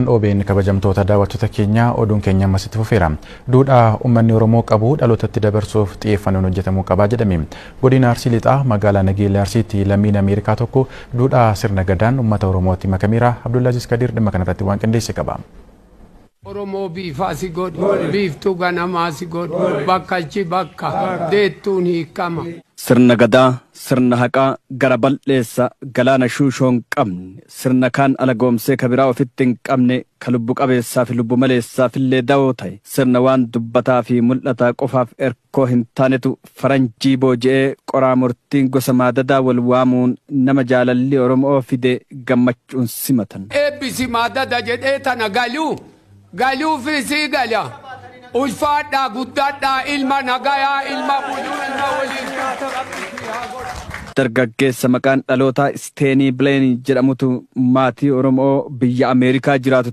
OBN kabajamtoota daawwattoota keenyaa, oduun keenya ammas itti fufeera. Duudhaa uummanni Oromoo qabu dhalootatti dabarsuuf xiyyeeffannoon hojjetamuu qabaa jedhame. Godina Arsii Lixaa magaalaa Nageellee Arsiitti lammiin Ameerikaa tokko duudhaa sirna gadaan uummata Oromootti makameera. Abdullaaziz Kadir dhimma kanarratti waan qindeesse qaba. Oromoo biifaa si godhu, biiftuu ganamaa si godhu, bakkalchi bakka, deettuun hiikama. Sirna gadaa, sirna haqaa, gara bal'eessa, galaana shuushoo hin qabne, sirna kaan alagoomsee ka biraa ofitti hin qabne, ka lubbu qabeessaa fi lubbu maleessaaf illee dawoo ta'e, sirna waan dubbataa fi mul'ataa qofaaf erkoo hin taanetu faranjii booji'ee qoraa murtiin gosa maadadaa wal waamuun nama jaalalli Oromoo fide gammachuun simatan. Eebbisi maadada jedhee tana galuu, galuufi sii gala. Ulfaadhaa guddaadhaa ilma nagayaa ilma buluu ilma waliin. Dargaggeessa maqaan dhalootaa Isteenii Bileen jedhamutu maatii Oromoo biyya Ameerikaa jiraatu